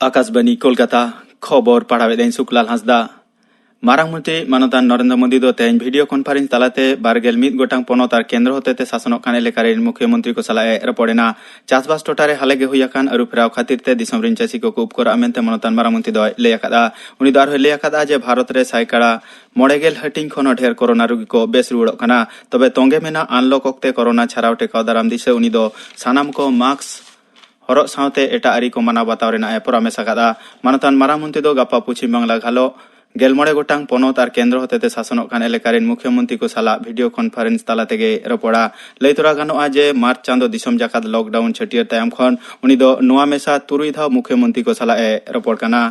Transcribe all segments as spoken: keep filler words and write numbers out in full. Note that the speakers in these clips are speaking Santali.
ᱟᱠᱟᱥᱵᱟᱱᱤ ᱠᱳᱞᱠᱟᱛᱟ, ᱠᱷᱚᱵᱚᱨ ᱯᱟᱲᱦᱟᱣᱮᱫᱟᱹᱧ ᱥᱩᱠᱞᱟᱞ ᱦᱟᱸᱥᱫᱟ᱾ ᱢᱟᱨᱟᱝ ᱢᱚᱱᱛᱨᱤ ᱢᱟᱱᱚᱛᱟᱱ ᱱᱚᱨᱮᱱᱫᱨᱚ ᱢᱳᱫᱤ ᱫᱚ ᱛᱮᱦᱮᱧ video conference ᱛᱟᱞᱟᱛᱮ ᱵᱟᱨ ᱜᱮᱞ ᱢᱤᱫ ᱜᱚᱴᱟᱝ ᱯᱚᱱᱚᱛ ᱟᱨ ᱠᱮᱱᱫᱨᱚ ᱦᱚᱛᱮᱛᱮ ᱥᱟᱥᱚᱱᱚᱜ ᱠᱟᱱ ᱮᱞᱟᱠᱟ ᱨᱮᱱ ᱢᱩᱠᱷᱭᱟᱹ ᱢᱚᱱᱛᱨᱤ ᱠᱚ ᱥᱟᱞᱟᱜ ᱮ ᱨᱚᱯᱚᱲ ᱮᱱᱟ᱾ ᱪᱟᱥᱵᱟᱥ ᱴᱚᱴᱷᱟ ᱨᱮ ᱦᱟᱞᱮ ᱜᱮ ᱦᱩᱭ ᱟᱠᱟᱱ ᱟᱹᱨᱩ ᱯᱷᱮᱨᱟᱣ ᱠᱷᱟᱹᱛᱤᱨ ᱛᱮ ᱫᱤᱥᱚᱢ ᱨᱮᱱ ᱪᱟᱹᱥᱤ ᱠᱚᱠᱚ ᱩᱯᱠᱟᱹᱨᱟᱜᱼᱟ ᱢᱮᱱᱛᱮ ᱢᱟᱱᱚᱛᱟᱱ ᱢᱟᱨᱟᱝ ᱢᱚᱱᱛᱨᱤ ᱫᱚᱭ ᱞᱟᱹᱭ ᱟᱠᱟᱫᱼᱟ᱾ ᱩᱱᱤ ᱫᱚ ᱟᱨᱦᱚᱸᱭ ᱞᱟᱹᱭ ᱟᱠᱟᱫᱼᱟ ᱡᱮ ᱵᱷᱟᱨᱚᱛ ᱨᱮ ᱥᱟᱭᱠᱟᱲᱟ ᱢᱚᱬᱮ ᱜᱮᱞ ᱦᱟᱹᱴᱤᱧ ᱠᱷᱚᱱ ᱦᱚᱸ ᱰᱷᱮᱨ ᱠᱚᱨᱳᱱᱟ ᱨᱩᱜᱤ ᱠᱚ ᱵᱮᱥ ᱨᱩᱣᱟᱹᱲᱚᱜ ᱠᱟᱱᱟ᱾ ᱛᱚᱵᱮ ᱛᱚᱸᱜᱮ ᱢᱮᱱᱟᱜ unlock ᱚᱠᱛᱮ ᱠᱚᱨᱳᱱᱟ ᱪᱷᱟᱨᱟᱣ ᱴᱮᱠᱟᱣ ᱫᱟᱨᱟᱢ ᱫᱤᱥᱟᱹ ᱩᱱᱤ ᱫᱚ ᱥᱟᱱᱟᱢ ᱠᱚ mask ᱦᱚᱨᱚᱜ ᱥᱟᱶᱛᱮ ᱮᱴᱟᱜ ᱟᱹᱨᱤ ᱠᱚ ᱢᱟᱱᱟᱣ ᱵᱟᱛᱟᱣ ᱨᱮᱱᱟᱜ ᱮ ᱯᱚᱨᱟᱢᱮᱥ ᱟᱠᱟᱫᱼᱟ᱾ ᱢᱟᱱᱚᱛᱟᱱ ᱢᱟᱨᱟᱝ ᱢᱚᱱᱛᱨᱤ ᱫᱚ ᱜᱟᱯᱟ ᱯᱚᱪᱷᱤᱢ ᱵᱟᱝᱞᱟ ᱜᱷᱟᱞᱚᱜ ᱜᱮᱞ ᱢᱚᱬᱮ ᱜᱚᱴᱟᱝ ᱯᱚᱱᱚᱛ ᱟᱨ ᱠᱮᱱᱫᱨᱚ ᱦᱚᱛᱮᱛᱮ ᱥᱟᱥᱚᱱᱚᱜ ᱠᱟᱱ ᱮᱞᱟᱠᱟ ᱨᱮᱱ ᱢᱩᱠᱷᱭᱟᱹ ᱢᱚᱱᱛᱨᱤ ᱠᱚ ᱥᱟᱞᱟᱜ video conference ᱛᱟᱞᱟ ᱛᱮᱜᱮ ᱨᱚᱯᱚᱲᱟ᱾ ᱞᱟᱹᱭ ᱛᱚᱨᱟ ᱜᱟᱱᱚᱜᱼᱟ ᱡᱮ ᱢᱟᱨᱪ ᱪᱟᱸᱫᱚ ᱫᱤᱥᱚᱢ ᱡᱟᱠᱟᱛ lockdown ᱪᱷᱟᱹᱴᱭᱟᱹᱨ ᱛᱟᱭᱚᱢ ᱠᱷᱚᱱ ᱩᱱᱤ ᱫᱚ ᱱᱚᱣᱟ ᱢᱮᱥᱟ ᱛᱩᱨᱩᱭ ᱫᱷᱟᱣ ᱢᱩᱠᱷᱭᱟᱹ ᱢᱚᱱᱛᱨᱤ ᱠᱚ ᱥᱟᱞᱟᱜ ᱮ ᱨᱚᱯᱚᱲ ᱠᱟᱱᱟ᱾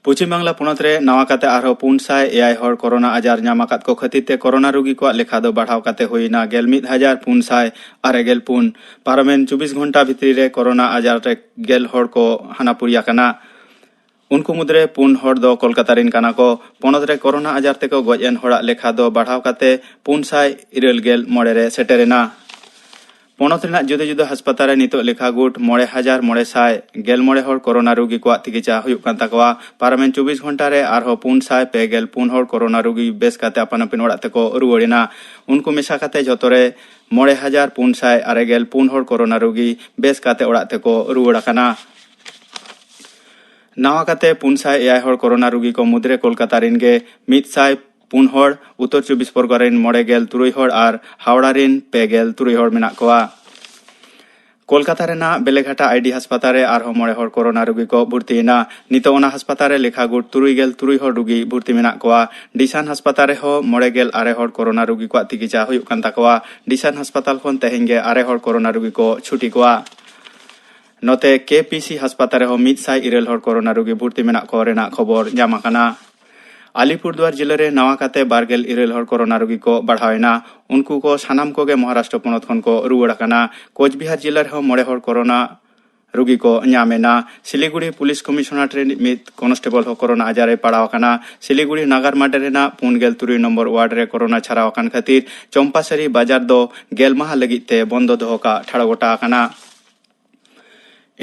ᱯᱚᱪᱷᱤᱢ ᱵᱟᱝᱞᱟ ᱯᱚᱱᱚᱛ ᱨᱮ ᱱᱟᱣᱟ ᱠᱟᱛᱮ ᱟᱨᱦᱚᱸ ᱯᱩᱱ ᱥᱟᱭ ᱮᱭᱟᱭ ᱦᱚᱲ ᱠᱚᱨᱳᱱᱟ ᱟᱡᱟᱨ ᱧᱟᱢ ᱟᱠᱟᱫ ᱠᱚ ᱠᱷᱟᱹᱛᱤᱨ ᱛᱮ ᱠᱚᱨᱳᱱᱟ ᱨᱩᱜᱤ ᱠᱚᱣᱟᱜ ᱞᱮᱠᱷᱟ ᱫᱚ ᱵᱟᱲᱦᱟᱣ ᱠᱟᱛᱮ ᱦᱩᱭ ᱮᱱᱟ ᱜᱮᱞ ᱢᱤᱫ ᱦᱟᱡᱟᱨ ᱯᱩᱱ ᱥᱟᱭ ᱟᱨᱮ ᱜᱮᱞ ᱯᱩᱱ᱾ ᱯᱟᱨᱚᱢᱮᱱ ᱪᱚᱵᱵᱤᱥ ᱜᱷᱚᱱᱴᱟ ᱵᱷᱤᱛᱨᱤ ᱨᱮ ᱠᱚᱨᱳᱱᱟ ᱟᱡᱟᱨ ᱨᱮ ᱜᱮᱞ ᱦᱚᱲ ᱠᱚ ᱦᱟᱱᱟᱯᱩᱨᱤ ᱟᱠᱟᱱᱟ᱾ ᱩᱱᱠᱩ ᱢᱩᱫᱽᱨᱮ ᱯᱩᱱ ᱦᱚᱲ ᱫᱚ ᱠᱳᱞᱠᱟᱛᱟ ᱨᱮᱱ ᱠᱟᱱᱟ ᱠᱚ᱾ ᱯᱚᱱᱚᱛ ᱨᱮ ᱠᱚᱨᱳᱱᱟ ᱟᱡᱟᱨ ᱛᱮᱠᱚ ᱜᱚᱡ ᱮᱱ ᱦᱚᱲᱟᱜ ᱞᱮᱠᱷᱟ ᱫᱚ ᱵᱟᱲᱦᱟᱣ ᱠᱟᱛᱮ ᱯᱩᱱ ᱥᱟᱭ ᱤᱨᱟᱹᱞ ᱜᱮᱞ ᱢᱚᱬᱮ ᱨᱮ ᱥᱮᱴᱮᱨ ᱮᱱᱟ᱾ ᱯᱚᱱᱚᱛ ᱨᱮᱱᱟᱜ ᱡᱩᱫᱟᱹ ᱡᱩᱫᱟᱹ ᱦᱟᱥᱯᱟᱛᱟᱞ ᱨᱮ ᱱᱤᱛᱚᱜ ᱞᱮᱠᱷᱟ ᱜᱩᱴ ᱢᱚᱬᱮ ᱦᱟᱡᱟᱨ ᱢᱚᱬᱮ ᱥᱟᱭ ᱜᱮᱞ ᱢᱚᱬᱮ ᱦᱚᱲ ᱠᱚᱨᱳᱱᱟ ᱨᱩᱜᱤ ᱠᱚᱣᱟᱜ ᱛᱤᱠᱤᱪᱷᱟ ᱦᱩᱭᱩᱜ ᱠᱟᱱ ᱛᱟᱠᱚᱣᱟ᱾ ᱯᱟᱨᱚᱢᱮᱱ ᱪᱚᱵᱵᱤᱥ ᱜᱷᱚᱱᱴᱟ ᱨᱮ ᱟᱨᱦᱚᱸ ᱯᱩᱱ ᱥᱟᱭ ᱯᱮ ᱜᱮᱞ ᱯᱩᱱ ᱦᱚᱲ ᱠᱚᱨᱳᱱᱟ ᱨᱩᱜᱤ ᱵᱮᱥ ᱠᱟᱛᱮ ᱟᱯᱟᱱ ᱟᱹᱯᱤᱱ ᱚᱲᱟᱜ ᱛᱮᱠᱚ ᱨᱩᱣᱟᱹᱲ ᱮᱱᱟ᱾ ᱩᱱᱠᱩ ᱢᱮᱥᱟ ᱠᱟᱛᱮ ᱡᱷᱚᱛᱚ ᱨᱮ ᱢᱚᱬᱮ ᱦᱟᱡᱟᱨ ᱯᱩᱱ ᱥᱟᱭ ᱟᱨᱮ ᱜᱮᱞ ᱯᱩᱱ ᱦᱚᱲ ᱠᱚᱨᱳᱱᱟ ᱨᱩᱜᱤ ᱵᱮᱥ ᱠᱟᱛᱮ ᱚᱲᱟᱜ ᱛᱮᱠᱚ ᱨᱩᱣᱟᱹᱲ ᱟᱠᱟᱱᱟ᱾ ᱱᱟᱣᱟ ᱠᱟᱛᱮ ᱯᱩᱱ ᱥᱟᱭ ᱮᱭᱟᱭ ᱦᱚᱲ ᱠᱚᱨᱳᱱᱟ ᱨᱩᱜᱤ ᱠᱚ ᱢᱩᱫᱽᱨᱮ ᱠᱳᱞᱠᱟᱛᱟ ᱨᱮᱱ ᱜᱮ ᱢᱤᱫ ᱥᱟᱭ ᱯᱩᱱ ᱦᱚᱲ, ᱩᱛᱛᱚᱨ ᱪᱚᱵᱵᱤᱥ ᱯᱚᱨᱜᱚᱱᱟ ᱨᱮᱱ ᱢᱚᱬᱮ ᱜᱮᱞ ᱛᱩᱨᱩᱭ ᱦᱚᱲ ᱟᱨ ᱦᱟᱣᱲᱟ ᱨᱮᱱ ᱯᱮ ᱜᱮᱞ ᱛᱩᱨᱩᱭ ᱦᱚᱲ ᱢᱮᱱᱟᱜ ᱠᱚᱣᱟ᱾ ᱠᱳᱞᱠᱟᱛᱟ ᱨᱮᱱᱟᱜ ᱵᱮᱞᱮᱜᱷᱟᱴᱟ ᱟᱭᱰᱤ ᱦᱟᱥᱯᱟᱛᱟᱞ ᱨᱮ ᱟᱨᱦᱚᱸ ᱢᱚᱬᱮ ᱦᱚᱲ ᱠᱚᱨᱳᱱᱟ ᱨᱩᱜᱤ ᱠᱚ ᱵᱷᱩᱨᱛᱤᱭᱮᱱᱟ᱾ ᱱᱤᱛᱚᱜ ᱚᱱᱟ ᱦᱟᱥᱯᱟᱛᱟᱞ ᱨᱮ ᱞᱮᱠᱷᱟ ᱜᱩᱴ ᱛᱩᱨᱩᱭ ᱜᱮᱞ ᱛᱩᱨᱩᱭ ᱦᱚᱲ ᱨᱩᱜᱤ ᱵᱷᱩᱨᱛᱤ ᱢᱮᱱᱟᱜ ᱠᱚᱣᱟ᱾ ᱰᱤᱥᱟᱱ ᱦᱟᱥᱯᱟᱛᱟᱞ ᱨᱮᱦᱚᱸ ᱢᱚᱬᱮ ᱜᱮᱞ ᱟᱨᱮ ᱦᱚᱲ ᱠᱚᱨᱳᱱᱟ ᱨᱩᱜᱤ ᱠᱚᱣᱟᱜ ᱛᱤᱠᱤᱪᱷᱟ ᱦᱩᱭᱩᱜ ᱠᱟᱱ ᱛᱟᱠᱚᱣᱟ᱾ ᱰᱤᱥᱟᱱ ᱦᱟᱥᱯᱟᱛᱟᱞ ᱠᱷᱚᱱ ᱛᱮᱦᱮᱧ ᱜᱮ ᱟᱨᱮ ᱦᱚᱲ ᱠᱚᱨᱳᱱᱟ ᱨᱩᱜᱤ ᱠᱚ ᱪᱷᱩᱴᱤ ᱠᱚᱣᱟ᱾ ᱱᱚᱛᱮ ᱠᱮᱯᱤᱥᱤ ᱦᱟᱥᱯᱟᱛᱟᱞ ᱨᱮᱦᱚᱸ ᱢᱤᱫ ᱥᱟᱭ ᱤᱨᱟᱹᱞ ᱦᱚᱲ ᱠᱚᱨᱳᱱᱟ ᱨᱩᱜᱤ ᱵᱷᱩᱨᱛᱤ ᱢᱮᱱᱟᱜ ᱠᱚ ᱨᱮᱱᱟᱜ ᱠᱷᱚᱵᱚᱨ ᱧᱟᱢ ᱟᱠᱟᱱᱟ᱾ ᱟᱞᱤᱯᱩᱨᱫᱩᱣᱟᱨ ᱡᱤᱞᱟᱹ ᱨᱮ ᱱᱟᱣᱟ ᱠᱟᱛᱮ ᱵᱟᱨ ᱜᱮᱞ ᱤᱨᱟᱹᱞ ᱦᱚᱲ ᱠᱚᱨᱳᱱᱟ ᱨᱩᱜᱤ ᱠᱚ ᱵᱟᱲᱦᱟᱣ ᱮᱱᱟ᱾ ᱩᱱᱠᱩ ᱠᱚ ᱥᱟᱱᱟᱢ ᱠᱚᱜᱮ ᱢᱚᱦᱟᱨᱟᱥᱴᱨᱚ ᱯᱚᱱᱚᱛ ᱠᱷᱚᱱ ᱠᱚ ᱨᱩᱣᱟᱹᱲ ᱟᱠᱟᱱᱟ᱾ ᱠᱳᱪᱵᱤᱦᱟᱨ ᱡᱤᱞᱟᱹ ᱨᱮᱦᱚᱸ ᱢᱚᱬᱮ ᱦᱚᱲ ᱠᱚᱨᱳᱱᱟ ᱨᱩᱜᱤ ᱠᱚ ᱧᱟᱢ ᱮᱱᱟ᱾ ᱥᱤᱞᱤᱜᱩᱲᱤ ᱯᱩᱞᱤᱥ ᱠᱚᱢᱤᱥᱚᱱᱟᱨ ᱨᱮᱱ ᱢᱤᱫ ᱠᱚᱱᱥᱴᱮᱵᱚᱞ ᱦᱚᱸ ᱠᱚᱨᱳᱱᱟ ᱟᱡᱟᱨ ᱨᱮ ᱯᱟᱲᱟᱣ ᱟᱠᱟᱱᱟ᱾ ᱥᱤᱞᱤᱜᱩᱲᱤ ᱱᱟᱜᱟᱨ ᱢᱟᱰᱮ ᱨᱮᱱᱟᱜ ᱯᱩᱱ ᱜᱮᱞ ᱛᱩᱨᱩᱭ ᱱᱚᱢᱵᱚᱨ ᱣᱟᱨᱰ ᱨᱮ ᱠᱚᱨᱳᱱᱟ ᱪᱷᱟᱨᱟᱣ ᱟᱠᱟᱱ ᱠᱷᱟᱹᱛᱤᱨ ᱪᱚᱢᱯᱟᱥᱟᱨᱤ ᱵᱟᱡᱟᱨ ᱫᱚ ᱜᱮᱞ ᱢᱟᱦᱟ ᱞᱟᱹᱜᱤᱫ ᱛᱮ ᱵᱚᱱᱫᱚ ᱫᱚᱦᱚ ᱠᱟᱜ ᱴᱷᱟᱲᱚ ᱜᱚᱴᱟ ᱟᱠᱟᱱᱟ᱾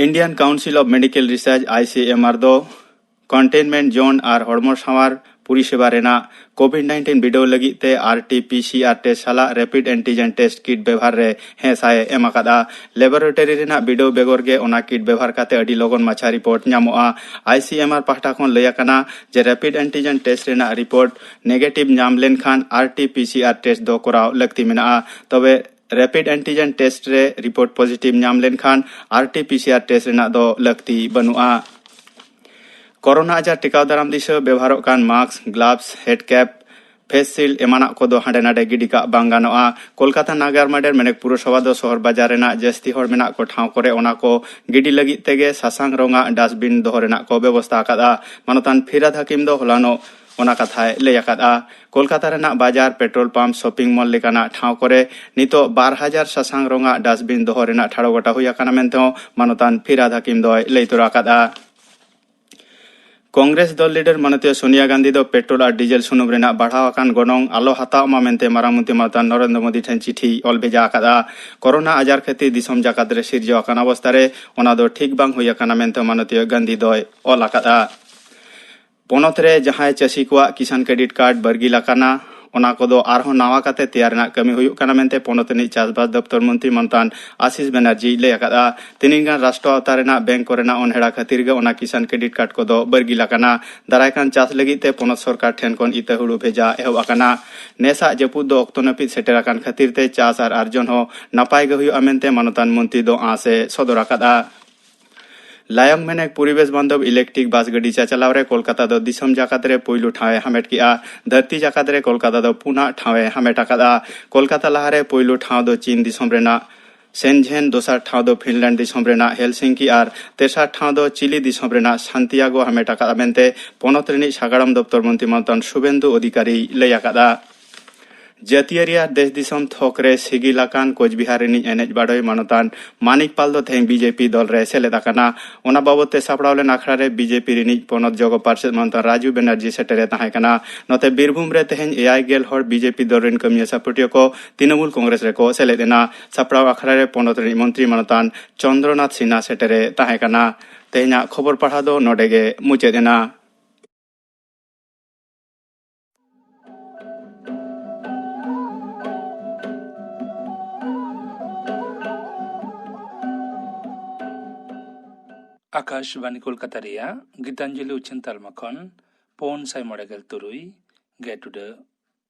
Indian Council of Medical Research, I C M R, ᱫᱚ containment zone ᱟᱨ ᱦᱚᱲᱢᱚ ᱥᱟᱶᱟᱨ ᱯᱚᱨᱤᱥᱮᱵᱟ ᱨᱮᱱᱟᱜ COVID nineteen ᱵᱤᱰᱟᱹᱣ ᱞᱟᱹᱜᱤᱫ ᱛᱮ R T P C R test ᱥᱟᱞᱟᱜ rapid antigen test kit ᱵᱮᱵᱷᱟᱨ ᱨᱮ ᱦᱮᱸ ᱥᱟᱭ ᱮ ᱮᱢ ᱟᱠᱟᱫᱼᱟ᱾ Laboratory ᱨᱮᱱᱟᱜ ᱵᱤᱰᱟᱹᱣ ᱵᱮᱜᱚᱨ ᱜᱮ ᱚᱱᱟ kit ᱵᱮᱵᱷᱟᱨ ᱠᱟᱛᱮ ᱟᱹᱰᱤ ᱞᱚᱜᱚᱱ ᱢᱟᱪᱷᱟ report ᱧᱟᱢᱚᱜᱼᱟ᱾ I C M R ᱯᱟᱦᱴᱟ ᱠᱷᱚᱱ ᱞᱟᱹᱭ ᱟᱠᱟᱱᱟ ᱡᱮ rapid antigen test ᱨᱮᱱᱟᱜ report negative ᱧᱟᱢ ᱞᱮᱱᱠᱷᱟᱱ R T P C R test ᱫᱚ ᱠᱚᱨᱟᱣ ᱞᱟᱹᱠᱛᱤ ᱢᱮᱱᱟᱜᱼᱟ᱾ ᱛᱚᱵᱮ rapid antigen test ᱨᱮ report positive ᱧᱟᱢ ᱞᱮᱱᱠᱷᱟᱱ R T P C R test ᱨᱮᱱᱟᱜ ᱫᱚ ᱞᱟᱹᱠᱛᱤ ᱵᱟᱹᱱᱩᱜᱼᱟ᱾ ᱠᱳᱨᱳᱱᱟ ᱟᱡᱟᱨ ᱴᱮᱠᱟᱣ ᱫᱟᱨᱟᱢ ᱫᱤᱥᱟᱹ ᱵᱮᱣᱦᱟᱨᱚᱜ ᱠᱟᱱ mask, gloves, head cap, face shield ᱮᱢᱟᱱᱟᱜ ᱠᱚᱫᱚ ᱦᱟᱸᱰᱮ ᱱᱟᱰᱮ ᱜᱤᱰᱤ ᱠᱟᱜ ᱵᱟᱝ ᱜᱟᱱᱚᱜᱼᱟ᱾ ᱠᱳᱞᱠᱟᱛᱟ ᱱᱟᱜᱟᱨ ᱢᱟᱰᱮᱨ ᱢᱮᱱᱮᱠ ᱯᱩᱨᱚᱥᱚᱵᱷᱟ ᱫᱚ ᱥᱚᱦᱚᱨ ᱵᱟᱡᱟᱨ ᱨᱮᱱᱟᱜ ᱡᱟᱹᱥᱛᱤ ᱦᱚᱲ ᱢᱮᱱᱟᱜ ᱠᱚ ᱴᱷᱟᱶ ᱠᱚᱨᱮ ᱚᱱᱟ ᱠᱚ ᱜᱤᱰᱤ ᱞᱟᱹᱜᱤᱫ ᱛᱮᱜᱮ ᱥᱟᱥᱟᱝ ᱨᱚᱝᱟᱜ dustbin ᱫᱚᱦᱚ ᱨᱮᱱᱟᱜ ᱠᱚ ᱵᱮᱵᱚᱥᱛᱟ ᱟᱠᱟᱫᱼᱟ᱾ ᱢᱟᱱᱚᱛᱟᱱ ᱯᱷᱤᱨᱟᱫ ᱦᱟᱹᱠᱤᱢ ᱫᱚ ᱦᱚᱞᱟᱱᱚᱜ ᱚᱱᱟ ᱠᱟᱛᱷᱟᱭ ᱞᱟᱹᱭ ᱟᱠᱟᱫᱼᱟ᱾ ᱠᱳᱞᱠᱟᱛᱟ ᱨᱮᱱᱟᱜ ᱵᱟᱡᱟᱨ, petrol pump, shopping mall ᱞᱮᱠᱟᱱᱟᱜ ᱴᱷᱟᱶ ᱠᱚᱨᱮ ᱱᱤᱛᱚᱜ ᱵᱟᱨ ᱦᱟᱡᱟᱨ ᱥᱟᱥᱟᱝ ᱨᱚᱝᱟᱜ dustbin ᱫᱚᱦᱚ ᱨᱮᱱᱟᱜ ᱴᱷᱟᱲᱚ ᱜᱚᱴᱟ ᱦᱩᱭ ᱟᱠᱟᱱᱟ ᱢᱮᱱᱛᱮ ᱦᱚᱸ ᱢᱟᱱᱚᱛᱟᱱ ᱯᱷᱤᱨᱟᱫ ᱦᱟᱹᱠᱤᱢ ᱫᱚᱭ ᱞᱟᱹᱭ ᱛᱚᱨᱟ ᱟᱠᱟᱫᱼᱟ᱾ ᱠᱚᱝᱜᱨᱮᱥ ᱫᱚᱞ leader ᱢᱟᱱᱚᱛᱤᱭᱟᱹ ᱥᱳᱱᱤᱭᱟ ᱜᱟᱱᱫᱷᱤ ᱫᱚ petrol ᱟᱨ diesel ᱥᱩᱱᱩᱢ ᱨᱮᱱᱟᱜ ᱵᱟᱲᱦᱟᱣ ᱟᱠᱟᱱ ᱜᱚᱱᱚᱝ ᱟᱞᱚ ᱦᱟᱛᱟᱣ ᱢᱟ ᱢᱮᱱᱛᱮ ᱢᱟᱨᱟᱝ ᱢᱚᱱᱛᱨᱤ ᱢᱟᱱᱚᱛᱟᱱ ᱱᱚᱨᱮᱱᱫᱨᱚ ᱢᱳᱫᱤ ᱴᱷᱮᱱ ᱪᱤᱴᱷᱤ ᱚᱞ ᱵᱷᱮᱡᱟ ᱟᱠᱟᱫᱼᱟ᱾ ᱠᱳᱨᱳᱱᱟ ᱟᱡᱟᱨ ᱠᱷᱟᱹᱛᱤᱨ ᱫᱤᱥᱚᱢ ᱡᱟᱠᱟᱛ ᱨᱮ ᱥᱤᱨᱡᱟᱹᱣ ᱟᱠᱟᱱ ᱚᱵᱚᱥᱛᱟ ᱨᱮ ᱚᱱᱟ ᱫᱚ ᱴᱷᱤᱠ ᱵᱟᱝ ᱦᱩᱭ ᱟᱠᱟᱱᱟ ᱢᱮᱱᱛᱮ ᱢᱟᱱᱚᱛᱤᱭᱟᱹ ᱜᱟᱱᱫᱷᱤ ᱫᱚᱭ ᱚᱞ ᱟᱠᱟᱫᱼᱟ᱾ ᱯᱚᱱᱚᱛ ᱨᱮ ᱡᱟᱦᱟᱸᱭ ᱪᱟᱹᱥᱤ ᱠᱚᱣᱟᱜ ᱠᱤᱥᱟᱱ credit card ᱵᱟᱹᱨᱜᱤᱞ ᱟᱠᱟᱱᱟ, ᱚᱱᱟ ᱠᱚᱫᱚ ᱟᱨᱦᱚᱸ ᱱᱟᱣᱟ ᱠᱟᱛᱮ ᱛᱮᱭᱟᱨ ᱨᱮᱱᱟᱜ ᱠᱟᱹᱢᱤ ᱦᱩᱭᱩᱜ ᱠᱟᱱᱟ ᱢᱮᱱᱛᱮ ᱯᱚᱱᱚᱛ ᱨᱤᱱᱤᱡ ᱪᱟᱥᱵᱟᱥ ᱫᱚᱯᱛᱚᱨ ᱢᱚᱱᱛᱨᱤ ᱢᱟᱱᱚᱛᱟᱱ ᱟᱥᱤᱥ ᱵᱮᱱᱟᱨᱡᱤᱭ ᱞᱟᱹᱭ ᱟᱠᱟᱫᱼᱟ᱾ ᱛᱤᱱᱟᱹᱝ ᱜᱟᱱ ᱨᱟᱥᱴᱨᱚ ᱟᱣᱛᱟ ᱨᱮᱱᱟᱜ bank ᱠᱚᱨᱮᱱᱟᱜ ᱚᱱᱦᱮᱲᱟ ᱠᱷᱟᱹᱛᱤᱨ ᱜᱮ ᱚᱱᱟ ᱠᱤᱥᱟᱱ credit card ᱠᱚᱫᱚ ᱵᱟᱹᱨᱜᱤᱞ ᱟᱠᱟᱱᱟ᱾ ᱫᱟᱨᱟᱭ ᱠᱟᱱ ᱪᱟᱥ ᱞᱟᱹᱜᱤᱫ ᱛᱮ ᱯᱚᱱᱚᱛ ᱥᱚᱨᱠᱟᱨ ᱴᱷᱮᱱ ᱠᱷᱚᱱ ᱤᱛᱟᱹ ᱦᱩᱲᱩ ᱵᱷᱮᱡᱟ ᱮᱦᱚᱵ ᱟᱠᱟᱱᱟ᱾ ᱱᱮᱥᱟᱜ ᱡᱟᱹᱯᱩᱫ ᱫᱚ ᱚᱠᱛᱚ ᱱᱟᱹᱯᱤᱛ ᱥᱮᱴᱮᱨ ᱟᱠᱟᱱ ᱠᱷᱟᱹᱛᱤᱨ ᱛᱮ ᱪᱟᱥ ᱟᱨ ᱟᱨᱡᱚᱱ ᱦᱚᱸ ᱱᱟᱯᱟᱭ ᱜᱮ ᱦᱩᱭᱩᱜᱼᱟ ᱢᱮᱱᱛᱮ ᱢᱟᱱᱚᱛᱟᱱ ᱢᱚᱱᱛᱨᱤ ᱫᱚ ᱟᱸᱥ ᱮ ᱥᱚᱫᱚᱨ ᱟᱠᱟᱫᱼᱟ᱾ ᱞᱟᱭᱚᱝ ᱢᱮᱱᱮᱠ ᱯᱚᱨᱤᱵᱮᱥ ᱵᱟᱱᱫᱷᱚᱵ electric bus ᱜᱟᱹᱰᱤ ᱪᱟᱪᱟᱞᱟᱣ ᱨᱮ ᱠᱳᱞᱠᱟᱛᱟ ᱫᱚ ᱫᱤᱥᱚᱢ ᱡᱟᱠᱟᱛ ᱨᱮ ᱯᱩᱭᱞᱩ ᱴᱷᱟᱶ ᱮ ᱦᱟᱢᱮᱴ ᱠᱮᱫᱼᱟ᱾ ᱫᱷᱟᱹᱨᱛᱤ ᱡᱟᱠᱟᱛ ᱨᱮ ᱠᱳᱞᱠᱟᱛᱟ ᱫᱚ ᱯᱩᱱᱟᱜ ᱴᱷᱟᱶ ᱮ ᱦᱟᱢᱮᱴ ᱟᱠᱟᱫᱼᱟ᱾ ᱠᱳᱞᱠᱟᱛᱟ ᱞᱟᱦᱟᱨᱮ ᱯᱩᱭᱞᱩ ᱴᱷᱟᱶ ᱫᱚ ᱪᱤᱱ ᱫᱤᱥᱚᱢ ᱨᱮᱱᱟᱜ ᱥᱮᱱᱡᱷᱮᱱ, ᱫᱚᱥᱟᱨ ᱴᱷᱟᱶ ᱫᱚ ᱯᱷᱤᱱᱞᱮᱱᱰ ᱫᱤᱥᱚᱢ ᱨᱮᱱᱟᱜ ᱦᱮᱞᱥᱤᱝᱠᱤ ᱟᱨ ᱛᱮᱥᱟᱨ ᱴᱷᱟᱶ ᱫᱚ ᱪᱤᱞᱤ ᱫᱤᱥᱚᱢ ᱨᱮᱱᱟᱜ ᱥᱟᱱᱛᱤᱭᱟᱜᱳ ᱦᱟᱢᱮᱴ ᱟᱠᱟᱫᱼᱟ ᱢᱮᱱᱛᱮ ᱯᱚᱱᱚᱛ ᱨᱤᱱᱤᱡ ᱥᱟᱜᱟᱲᱚᱢ ᱫᱚᱯᱛᱚᱨ ᱢᱚᱱᱛᱨᱤ ᱢᱟᱱᱚᱛᱟᱱ ᱥᱩᱵᱷᱮᱱᱫᱩ ᱚᱫᱷᱤᱠᱟᱨᱤᱭ ᱞᱟᱹᱭ ᱟᱠᱟᱫᱼᱟ᱾ ᱡᱟᱹᱛᱤᱭᱟᱹᱨᱤ ᱟᱨ ᱫᱮᱥ ᱫᱤᱥᱚᱢ ᱛᱷᱚᱠ ᱨᱮ ᱥᱤᱜᱤᱞ ᱟᱠᱟᱱ ᱠᱳᱪᱵᱤᱦᱟᱨ ᱨᱤᱱᱤᱡ ᱮᱱᱮᱡ ᱵᱟᱰᱚᱭ ᱢᱟᱱᱚᱛᱟᱱ ᱢᱟᱱᱤᱠ ᱯᱟᱞ ᱫᱚ ᱛᱮᱦᱮᱧ ᱵᱤᱡᱮᱯᱤ ᱫᱚᱞ ᱨᱮ ᱥᱮᱞᱮᱫ ᱟᱠᱟᱱᱟ᱾ ᱚᱱᱟ ᱵᱟᱵᱚᱛ ᱛᱮ ᱥᱟᱯᱲᱟᱣ ᱞᱮᱱ ᱟᱠᱷᱲᱟ ᱨᱮ ᱵᱤᱡᱮᱯᱤ ᱨᱤᱱᱤᱡ ᱯᱚᱱᱚᱛ ᱡᱚᱜᱚ ᱯᱟᱨᱥᱮᱫ ᱢᱟᱱᱚᱛᱟᱱ ᱨᱟᱡᱩ ᱵᱮᱱᱟᱨᱡᱤ ᱥᱮᱴᱮᱨᱮ ᱛᱟᱦᱮᱸ ᱠᱟᱱᱟ᱾ ᱱᱚᱛᱮ ᱵᱤᱨᱵᱷᱩᱢ ᱨᱮ ᱛᱮᱦᱮᱧ ᱮᱭᱟᱭ ᱜᱮᱞ ᱦᱚᱲ ᱵᱤᱡᱮᱯᱤ ᱫᱚᱞ ᱨᱤᱱ ᱠᱟᱹᱢᱤᱭᱟᱹ ᱥᱟᱯᱟᱹᱴᱤᱭᱟᱹ ᱠᱚ ᱛᱨᱤᱱᱚᱢᱩᱞ ᱠᱚᱝᱜᱨᱮᱥ ᱨᱮᱠᱚ ᱥᱮᱞᱮᱫ ᱮᱱᱟ᱾ ᱥᱟᱯᱲᱟᱣ ᱟᱠᱷᱲᱟ ᱨᱮ ᱯᱚᱱᱚᱛ ᱨᱤᱱᱤᱡ ᱢᱚᱱᱛᱨᱤ ᱢᱟᱱᱚᱛᱟᱱ ᱪᱚᱱᱫᱨᱚᱱᱟᱛᱷ ᱥᱤᱱᱦᱟ ᱥᱮᱴᱮᱨᱮ ᱛᱟᱦᱮᱸ ᱠᱟᱱᱟ᱾ ᱛᱮᱦᱮᱧᱟᱜ ᱠᱷᱚᱵᱚᱨ ᱯᱟᱲᱦᱟᱣ ᱫᱚ ᱱᱚᱰᱮ ᱜᱮ ᱢᱩᱪᱟᱹᱫ ᱮᱱᱟ᱾ ᱟᱠᱟᱥᱵᱟᱱᱤ ᱠᱳᱞᱠᱟᱛᱟ ᱨᱮᱭᱟᱜ ᱜᱤᱛᱟᱧᱡᱚᱞᱤ ᱩᱪᱷᱟᱹᱱ ᱛᱟᱞᱢᱟ ᱠᱷᱚᱱ ᱯᱩᱱ ᱥᱟᱭ ᱢᱚᱬᱮ ᱜᱮᱞ ᱛᱩᱨᱩᱭ ᱜᱮᱴᱩᱰᱟᱹ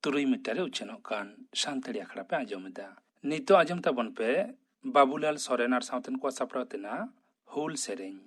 ᱛᱩᱨᱩᱭ ᱢᱤᱴᱟᱨ ᱨᱮ ᱩᱪᱷᱟᱹᱱᱚᱜ ᱠᱟᱱ ᱥᱟᱱᱛᱟᱲᱤ ᱟᱠᱷᱲᱟ ᱯᱮ ᱟᱸᱡᱚᱢ ᱮᱫᱟ᱾ ᱱᱤᱛᱚᱜ ᱟᱸᱡᱚᱢ ᱛᱟᱵᱚᱱ ᱯᱮ ᱵᱟᱵᱩᱞᱟᱞ ᱥᱚᱨᱮᱱ ᱟᱨ ᱥᱟᱶᱛᱮᱱ ᱠᱚᱣᱟᱜ ᱥᱟᱯᱲᱟᱣ ᱛᱮᱱᱟᱜ ᱦᱩᱞ ᱥᱮᱨᱮᱧ᱾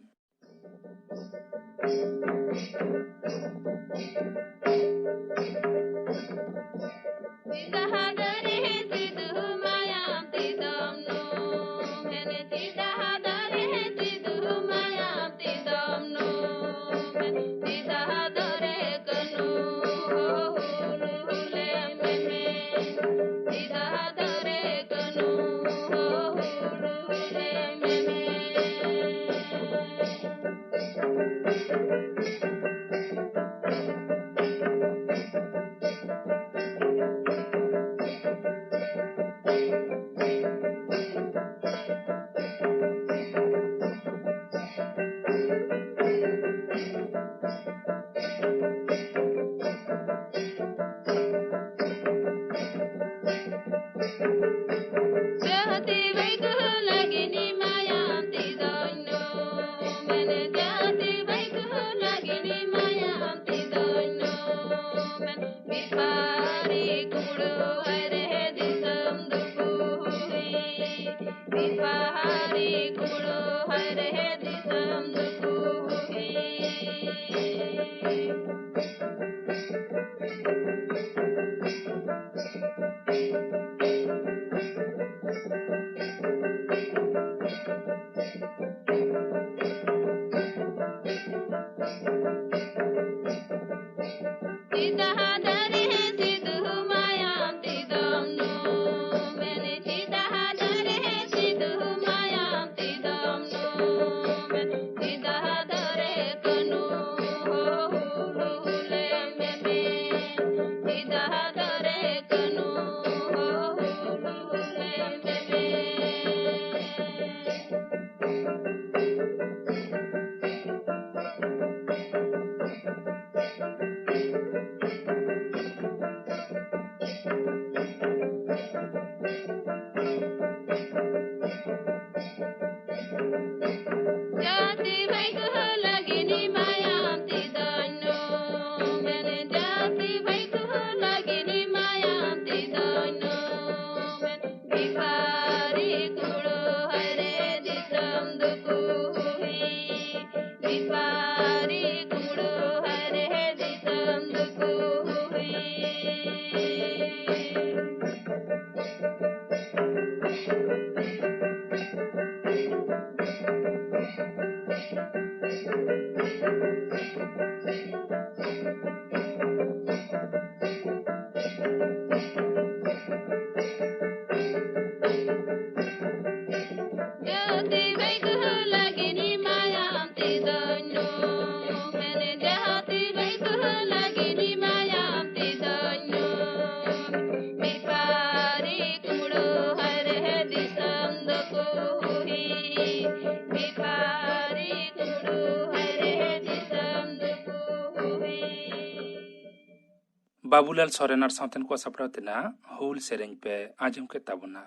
ᱵᱟᱵᱩᱞᱟᱞ ᱥᱚᱨᱮᱱ ᱟᱨ ᱥᱟᱶᱛᱮᱱ ᱠᱚᱣᱟᱜ ᱥᱟᱯᱲᱟᱣ ᱛᱮᱱᱟᱜ ᱦᱩᱞ ᱥᱮᱨᱮᱧ ᱯᱮ ᱟᱸᱡᱚᱢ ᱠᱮᱫ ᱛᱟᱵᱚᱱᱟ᱾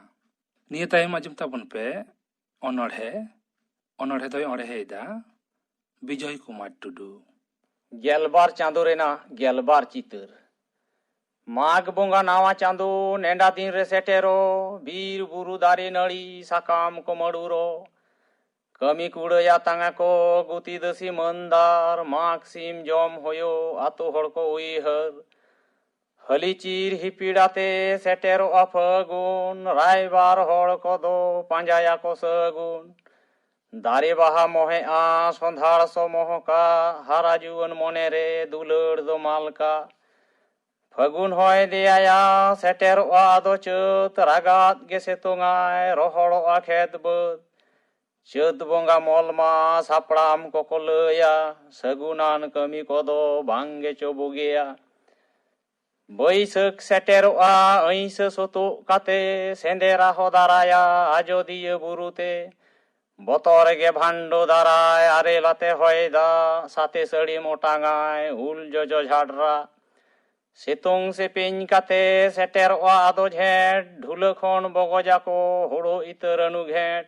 ᱱᱤᱭᱟᱹ ᱛᱟᱭᱚᱢ ᱟᱸᱡᱚᱢ ᱛᱟᱵᱚᱱ ᱯᱮ ᱚᱱᱚᱬᱦᱮ᱾ ᱚᱱᱚᱬᱦᱮ ᱫᱚᱭ ᱚᱬᱦᱮᱭᱮᱫᱟ ᱵᱤᱡᱚᱭ ᱠᱩᱢᱟᱨ ᱴᱩᱰᱩ᱾ ᱜᱮᱞᱵᱟᱨ ᱪᱟᱸᱫᱳ ᱨᱮᱱᱟᱜ ᱜᱮᱞᱵᱟᱨ ᱪᱤᱛᱟᱹᱨ᱾ ᱢᱟᱜᱽ ᱵᱚᱸᱜᱟ ᱱᱟᱣᱟ ᱪᱟᱸᱫᱳ ᱱᱮᱰᱟ ᱫᱤᱱ ᱨᱮ ᱥᱮᱴᱮᱨᱚᱜ, ᱵᱤᱨ ᱵᱩᱨᱩ ᱫᱟᱨᱮ ᱱᱟᱹᱲᱤ ᱥᱟᱠᱟᱢ ᱠᱚ ᱢᱟᱹᱲᱩᱨᱚᱜ᱾ ᱠᱟᱹᱢᱤ ᱠᱩᱲᱟᱹᱭᱟ ᱛᱟᱝᱟ ᱠᱚ ᱜᱩᱛᱤ ᱫᱟᱹᱥᱤ ᱢᱟᱹᱱᱫᱟᱨ, ᱢᱟᱜᱽ ᱥᱤᱢ ᱡᱚᱢ ᱦᱳᱭᱳᱜ ᱟᱛᱳ ᱦᱚᱲ ᱠᱚ ᱩᱭᱦᱟᱹᱨ᱾ ᱦᱟᱹᱞᱤ ᱪᱤᱨ ᱦᱤᱯᱤᱲ ᱟᱛᱮ ᱥᱮᱴᱮᱨᱚᱜᱼᱟ ᱯᱷᱟᱹᱜᱩᱱ, ᱨᱟᱭᱵᱟᱨ ᱦᱚᱲ ᱠᱚᱫᱚ ᱯᱟᱸᱡᱟᱭᱟᱠᱚ ᱥᱟᱹᱜᱩᱱ᱾ ᱫᱟᱨᱮ ᱵᱟᱦᱟ ᱢᱚᱦᱮᱜᱼᱟ ᱥᱚᱸᱫᱷᱟᱲ ᱥᱚ ᱢᱚᱦᱚᱠᱟ, ᱦᱟᱨᱟ ᱡᱩᱣᱟᱹᱱ ᱢᱚᱱᱮᱨᱮ ᱫᱩᱞᱟᱹᱲ ᱫᱚ ᱢᱟᱞᱠᱟ᱾ ᱯᱷᱟᱹᱜᱩᱱ ᱦᱚᱭ ᱫᱮᱭᱟᱭᱟ ᱥᱮᱴᱮᱨᱚᱜᱼᱟ ᱟᱫᱚ ᱪᱟᱹᱛ, ᱨᱟᱜᱟᱫ ᱜᱮ ᱥᱤᱛᱩᱝᱟᱭ, ᱨᱚᱦᱚᱲᱚᱜᱼᱟ ᱠᱷᱮᱛ ᱵᱟᱹᱫᱽ᱾ ᱪᱟᱹᱛ ᱵᱚᱸᱜᱟ ᱢᱚᱞ ᱢᱟ ᱥᱟᱯᱲᱟᱢ ᱠᱚᱠᱚ ᱞᱟᱹᱭᱟ, ᱥᱟᱹᱜᱩᱱᱟᱱ ᱠᱟᱹᱢᱤ ᱠᱚᱫᱚ ᱵᱟᱝ ᱜᱮᱪᱚ ᱵᱩᱜᱤᱭᱟ᱾ ᱵᱟᱹᱭᱥᱟᱹᱠᱷ ᱥᱮᱴᱮᱨᱚᱜᱼᱟ ᱟᱹᱭᱥᱟᱹ ᱥᱩᱛᱩᱜ ᱠᱟᱛᱮ, ᱥᱮᱸᱫᱮᱨᱟ ᱦᱚᱸ ᱫᱟᱨᱟᱭᱟ ᱟᱡᱚᱫᱤᱭᱟᱹ ᱵᱩᱨᱩ ᱛᱮ᱾ ᱵᱚᱛᱚᱨ ᱜᱮ ᱵᱷᱟᱱᱰᱚ ᱫᱟᱨᱟᱭ ᱟᱨᱮᱞ ᱟᱛᱮ ᱦᱚᱭ ᱫᱟᱜ, ᱥᱟᱛᱮ ᱥᱟᱹᱲᱤᱢ ᱚᱴᱟᱝᱟᱭ ᱩᱞ ᱡᱚᱡᱚ ᱡᱷᱟᱰᱨᱟ᱾ ᱥᱤᱛᱩᱝ ᱥᱤᱯᱤᱧ ᱠᱟᱛᱮ ᱥᱮᱴᱮᱨᱚᱜᱼᱟ ᱟᱫᱚ ᱡᱷᱮᱸᱴ, ᱰᱷᱩᱞᱟᱹ ᱠᱷᱚᱱ ᱵᱚᱜᱚᱡ ᱟᱠᱚ ᱦᱳᱲᱳ ᱤᱛᱟᱹ ᱨᱟᱹᱱᱩ ᱜᱷᱮᱸᱴ᱾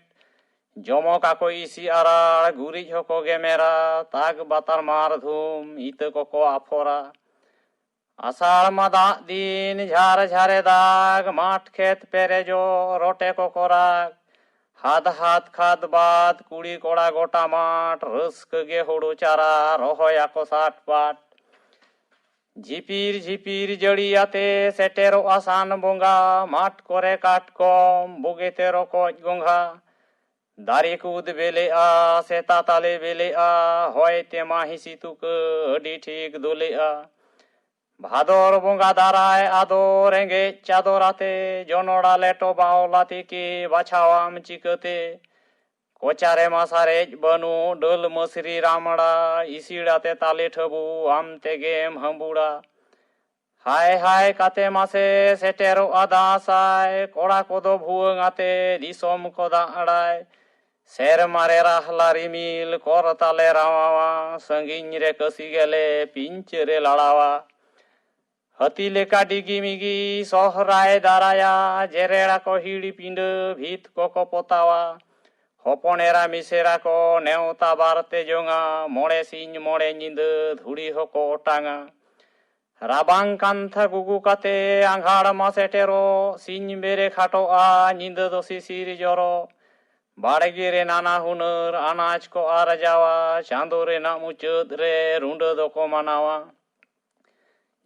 ᱡᱚᱢᱚᱠ ᱟᱠᱚ ᱤᱥᱤ ᱟᱨᱟᱲ, ᱜᱩᱨᱤᱡ ᱦᱚᱸᱠᱚ ᱜᱮᱢᱮᱨᱟ, ᱛᱟᱠ ᱵᱟᱛᱟᱨ ᱢᱟᱨ ᱫᱷᱩᱢ ᱤᱛᱟᱹ ᱠᱚᱠᱚ ᱟᱯᱷᱚᱨᱟ᱾ ᱟᱥᱟᱲ ᱢᱟ ᱫᱟᱜ ᱫᱤᱱ ᱡᱷᱟᱨ ᱡᱷᱟᱨᱮ ᱫᱟᱜᱽ, ᱢᱟᱴ ᱠᱷᱮᱛ ᱯᱮᱨᱮᱡᱚᱜ ᱨᱚᱴᱮ ᱠᱚᱠᱚ ᱨᱟᱜᱽ᱾ ᱦᱟᱫ ᱦᱟᱫ ᱠᱷᱟᱫ ᱵᱟᱫ ᱠᱩᱲᱤ ᱠᱚᱲᱟ ᱜᱚᱴᱟ ᱢᱟᱴ, ᱨᱟᱹᱥᱠᱟᱹ ᱜᱮ ᱦᱳᱲᱳ ᱪᱟᱨᱟ ᱨᱚᱦᱚᱭᱟᱠᱚ ᱥᱟᱴ ᱯᱟᱴ᱾ ᱡᱷᱤᱯᱤᱨ ᱡᱷᱤᱯᱤᱨ ᱡᱟᱹᱲᱤᱭᱟᱛᱮ ᱥᱮᱴᱮᱨᱚᱜᱼᱟ ᱥᱟᱱ ᱵᱚᱸᱜᱟ, ᱢᱟᱴ ᱠᱚᱨᱮ ᱠᱟᱴᱠᱚᱢ ᱵᱩᱜᱤᱛᱮ ᱨᱚᱠᱚᱡ ᱜᱚᱸᱜᱷᱟ᱾ ᱫᱟᱨᱮ ᱠᱩᱫ ᱵᱮᱞᱮᱜᱼᱟ, ᱥᱮᱛᱟ ᱛᱟᱞᱮ ᱵᱮᱞᱮᱜᱼᱟ, ᱦᱚᱭ ᱛᱮᱢᱟ ᱦᱤᱸᱥᱤ ᱛᱩᱠᱟᱹ ᱟᱹᱰᱤ ᱴᱷᱤᱠ ᱫᱩᱞᱮᱜᱼᱟ᱾ ᱵᱷᱟᱫᱚᱨ ᱵᱚᱸᱜᱟ ᱫᱟᱨᱟᱭ ᱟᱫᱚ ᱨᱮᱸᱜᱮᱡ ᱪᱟᱫᱚᱨ ᱟᱛᱮ, ᱡᱚᱱᱚᱲᱟ ᱞᱮᱴᱚ ᱵᱟᱣᱞᱟ ᱛᱤᱠᱤ ᱵᱟᱪᱷᱟᱣᱟᱢ ᱪᱤᱠᱟᱹᱛᱮ? ᱠᱚᱪᱟ ᱨᱮᱢᱟ ᱥᱟᱨᱮᱡ ᱵᱟᱹᱱᱩᱜ ᱰᱟᱹᱞ ᱢᱟᱹᱥᱨᱤ ᱨᱟᱢᱲᱟ, ᱤᱥᱤᱲ ᱟᱛᱮ ᱛᱟᱞᱮ ᱴᱷᱟᱹᱵᱩ ᱟᱢ ᱛᱮᱜᱮᱢ ᱦᱟᱹᱢᱵᱩᱲᱟ᱾ ᱦᱟᱭ ᱦᱟᱭ ᱠᱟᱛᱮ ᱢᱟᱥᱮ ᱥᱮᱴᱮᱨᱚᱜᱼᱟ ᱫᱟᱸᱥᱟᱭ, ᱠᱚᱲᱟ ᱠᱚᱫᱚ ᱵᱷᱩᱣᱟᱹᱝ ᱟᱛᱮ ᱫᱤᱥᱚᱢ ᱠᱚ ᱫᱟᱜ ᱟᱲᱟᱭ᱾ ᱥᱮᱨᱢᱟ ᱨᱮ ᱨᱟᱦᱞᱟ ᱨᱤᱢᱤᱞ ᱠᱚᱨ ᱛᱟᱞᱮ ᱨᱟᱣᱟᱣᱟ, ᱥᱟᱺᱜᱤᱧ ᱨᱮ ᱠᱟᱹᱥᱤ ᱜᱮᱞᱮ ᱯᱤᱧᱪᱟᱹᱨᱮ ᱞᱟᱲᱟᱣᱟ᱾ ᱦᱟᱹᱛᱤ ᱞᱮᱠᱟ ᱰᱤᱜᱤ ᱢᱤᱜᱤ ᱥᱚᱦᱨᱟᱭ ᱫᱟᱨᱟᱭᱟ, ᱡᱮᱨᱮᱲ ᱟᱠᱚ ᱦᱤᱲᱤ ᱯᱤᱸᱰᱟᱹ ᱵᱷᱤᱛ ᱠᱚᱠᱚ ᱯᱚᱛᱟᱣᱟ᱾ ᱦᱚᱯᱚᱱ ᱮᱨᱟ ᱢᱤᱥᱮᱨᱟ ᱠᱚ ᱱᱮᱣᱛᱟ ᱵᱟᱨᱛᱮ ᱡᱚᱝᱟ, ᱢᱚᱬᱮ ᱥᱤᱧ ᱢᱚᱬᱮ ᱧᱤᱫᱟᱹ ᱫᱷᱩᱲᱤ ᱦᱚᱸᱠᱚ ᱚᱴᱟᱝᱟ᱾ ᱨᱟᱵᱟᱝ ᱠᱟᱱᱛᱷᱟ ᱜᱩᱜᱩ ᱠᱟᱛᱮ ᱟᱸᱜᱷᱟᱲ ᱢᱟ ᱥᱮᱴᱮᱨᱚᱜ, ᱥᱤᱧ ᱵᱮᱨᱮ ᱠᱷᱟᱴᱚᱜᱼᱟ, ᱧᱤᱫᱟᱹ ᱫᱚ ᱥᱤᱥᱤᱨ ᱡᱚᱨᱚᱜ᱾ ᱵᱟᱲᱜᱮ ᱨᱮ ᱱᱟᱱᱟ ᱦᱩᱱᱟᱹᱨ ᱟᱱᱟᱡᱽ ᱠᱚ ᱟᱨᱡᱟᱣᱟ, ᱪᱟᱸᱫᱚ ᱨᱮᱱᱟᱜ ᱢᱩᱪᱟᱹᱫ ᱨᱮ ᱨᱩᱸᱰᱟᱹ ᱫᱚᱠᱚ ᱢᱟᱱᱟᱣᱟ᱾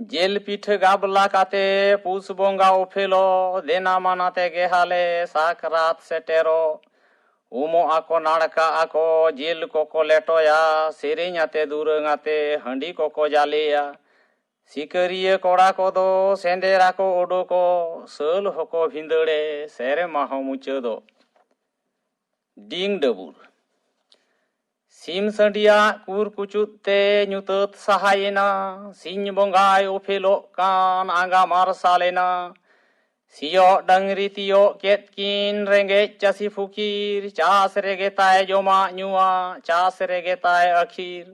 ᱡᱤᱞ ᱯᱤᱴᱷᱟᱹ ᱜᱟᱵᱞᱟ ᱠᱟᱛᱮ ᱯᱩᱥ ᱵᱚᱸᱜᱟ ᱩᱯᱷᱮᱞᱚᱜ, ᱫᱮᱱᱟ ᱢᱟᱱᱟᱛᱮ ᱜᱮ ᱦᱟᱞᱮ ᱥᱟᱠᱨᱟᱛ ᱥᱮᱴᱮᱨᱚᱜ᱾ ᱩᱢᱚᱜ ᱟᱠᱚ ᱱᱟᱲᱠᱟᱜ ᱟᱠᱚ, ᱡᱤᱞ ᱠᱚᱠᱚ ᱞᱮᱴᱚᱭᱟ, ᱥᱮᱨᱮᱧ ᱟᱛᱮ ᱫᱩᱨᱟᱹᱝ ᱟᱛᱮ ᱦᱟᱺᱰᱤ ᱠᱚᱠᱚ ᱡᱟᱞᱮᱭᱟ᱾ ᱥᱤᱠᱟᱹᱨᱤᱭᱟᱹ ᱠᱚᱲᱟ ᱠᱚᱫᱚ ᱥᱮᱸᱫᱮᱨᱟ ᱠᱚ ᱩᱰᱩᱠᱚᱜ, ᱥᱟᱹᱞ ᱦᱚᱸᱠᱚ ᱵᱷᱤᱸᱫᱟᱹᱲᱮ, ᱥᱮᱨᱢᱟ ᱦᱚᱸ ᱢᱩᱪᱟᱹᱫᱚᱜ᱾ ᱰᱤᱝ ᱰᱟᱹᱵᱩᱨ᱾ ᱥᱤᱢ ᱥᱟᱺᱰᱤᱭᱟᱜ ᱠᱩᱨ ᱠᱩᱪᱩᱫ ᱛᱮ ᱧᱩᱛᱟᱹᱛ ᱥᱟᱦᱟᱭᱮᱱᱟ᱾ ᱥᱤᱧ ᱵᱚᱸᱜᱟᱭ ᱩᱯᱮᱞᱚᱜ ᱠᱟᱱ ᱟᱸᱜᱟ ᱢᱟᱨᱥᱟᱞᱮᱱᱟ᱾ ᱥᱤᱭᱚᱜ ᱰᱟᱝᱨᱤ ᱛᱤᱭᱚᱜ ᱠᱮᱫ ᱠᱤᱱ ᱨᱮᱸᱜᱮᱡ ᱪᱟᱹᱥᱤ ᱯᱷᱩᱠᱤᱨ᱾ ᱪᱟᱥ ᱨᱮᱜᱮ ᱛᱟᱭ ᱡᱚᱢᱟᱜ ᱧᱩᱣᱟᱜ, ᱪᱟᱥ ᱨᱮᱜᱮ ᱛᱟᱭ ᱟᱹᱠᱷᱤᱨ᱾